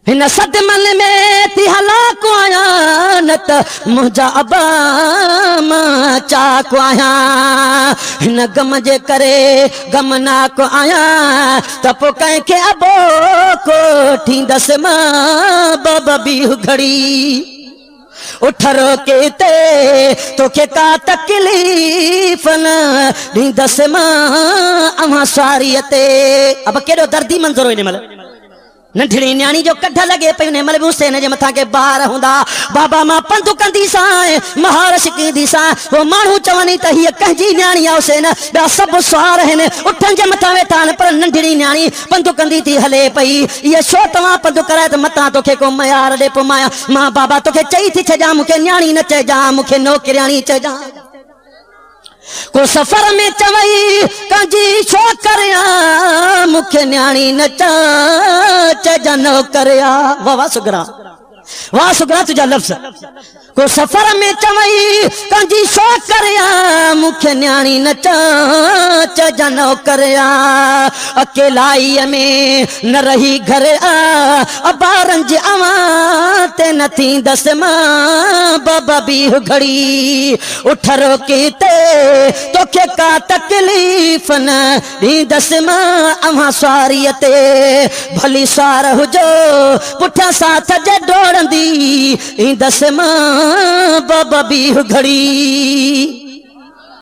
هن صدمن ۾ ٿي هلاڪ آهيان نه ته منهنجا ابا مان چاڪ آهيان هن غم جي ڪري غمناڪ آهيان ته پوء ڪنهن کي ابو ڪو ٺيندس مان بابا بيهه گهڙي اٺ روڪي تي توکي ڪا تڪليف نه ڏيندس مان اوهان سواريء تي. ابا ڪيڏو دردي منظر هو ان مهل. ننڍڙي نياڻي جو ڪڍ لڳي پئي انهي مهل به حسين جي مٿان ڪي بار هوندا. بابا مان پنڌ ڪنديسانء، مهار ڇڪينديسانء. پوء ماڻهو چونئي ته هيء ڪنهن جي نياڻي آ حسين؟ ٻيا سڀ سوار آهن، اٺن جي مٿان ويٺا آهن پر ننڍڙي نياڻي پنڌ ڪندي ٿي هلي پئي. ايء ڇو توهان پنڌ ڪرائي ته متان توکي ڪو ميار ڏي پوء مان بابا توکي چئي ٿي ڇڏيان مون کي نياڻي نه چئجان مون کي نوڪرياڻي چئجان. ڪو سفر ۾ چوئي ڪنهنجي ڇو ڪريان مون کي نياڻي نه چئجان نوڪريا. واه واه سگهڙا واه سگهڙا تنهنجا لفظ. ڪو سفر ۾ چوئي ڪنهنجي ڇو ڪريان مون کي نياڻي نه چئجان نوڪريا. اڪيلائيء ۾ نه رهي گهر آ ابا رنج اوهان تي نه ٿيندس مان بابا بيهه گهڙي. اٺ روڪي تي توکي ڪا تڪليف نه ڏيندس مان اوهان سواريء تي ڀلي سوار هجو پٺيان ساٿ جي ڊوڙندي ايندس مان بابا بيهه گهڙي.